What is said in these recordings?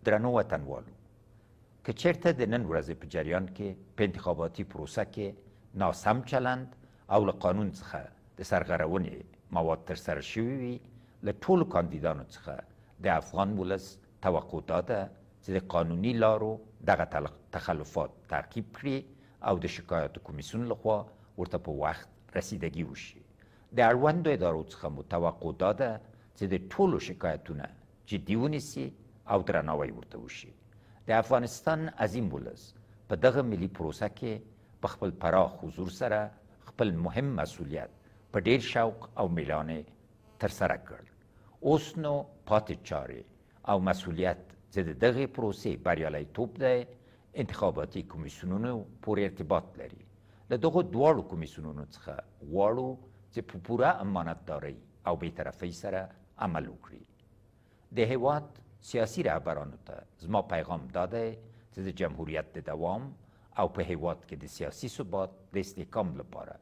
درنو وطنوالو، که چېرته د نن ورځې په جریان کې په انتخاباتي پروسه کې ناسم چلند او له قانون څخه د سرغړونې مواد ترسره شوي وي، له ټولو کاندیدانو څخه د افغان ولس توقع دا ده چې د قانوني لارو دغه تخلفات تعقیب کړي او د شکایاتو کمیسیون لخوا ورته په وخت رسیدګي وشي. د اړوندو ادارو څخه مو توقع دا ده چې د ټولو شکایتونه جدي ونیسي او درناوی ورته وشي. د افغانستان عظیم ولس په دغه ملي پروسه کې په خپل پراخ حضور سره خپل مهم مسوولیت په ډیر شوق او میړانې ترسره کړ. اوس نو پاتې چارې او مسوولیت چې د دغې پروسې بریالیتوب دی، انتخاباتي کمیسیونونو پورې ارتباط لري. له دغو دواړو کمیسیونونو څخه غواړو چې په پوره امانتدارۍ او بېطرفۍ سره عمل وکړي. د هیواد سیاسي رهبرانو ته زما پیغام دا دی چې د جمهوریت د دوام او په هیواد کې د سیاسي ثبات د استحکام لپاره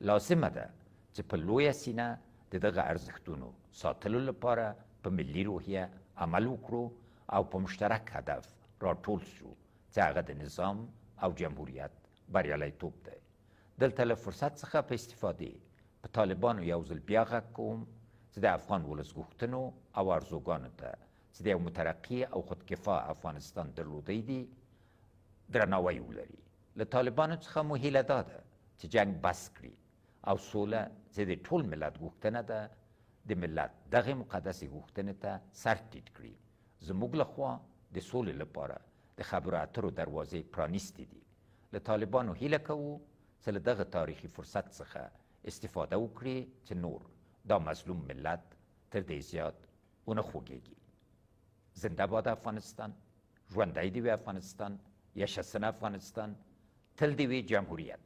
لازمه ده چې په لویه سینه د دغه ارزښتونو ساتلو لپاره په ملي روحیه عمل وکړو او په مشترک هدف راټول شو چې هغه د نظام او جمهوریت بریالیتوب دی. دلته له فرصت څخه په استفادې په طالبانو یو ځل بیا غږ کوم چې د افغان ولس غوښتنو او ارزوګانو ته چې د یو مترقي او خودکفا افغانستان درلودی دي درناوی ولري. له طالبانو څخه مو هیله دا ده چې جنګ بس کړي او سوله چې د ټول ملت غوښتنه ده، د ملت دغې مقدسې غوښتنې ته سر ټیټ کړي. زموږ لخوا د سولې لپاره د خبرو اترو دروازې پرانیستې دي. له طالبانو هیله کوو چې له دغه تاریخي فرصت څخه استفاده وکړي چې نور دا مظلوم ملت تر دې زیات ونه خوږیږي. زنده باد افغانستان، ژوندی دې وي افغانستان، یشسن افغانستان، تل دې وي جمهوریت.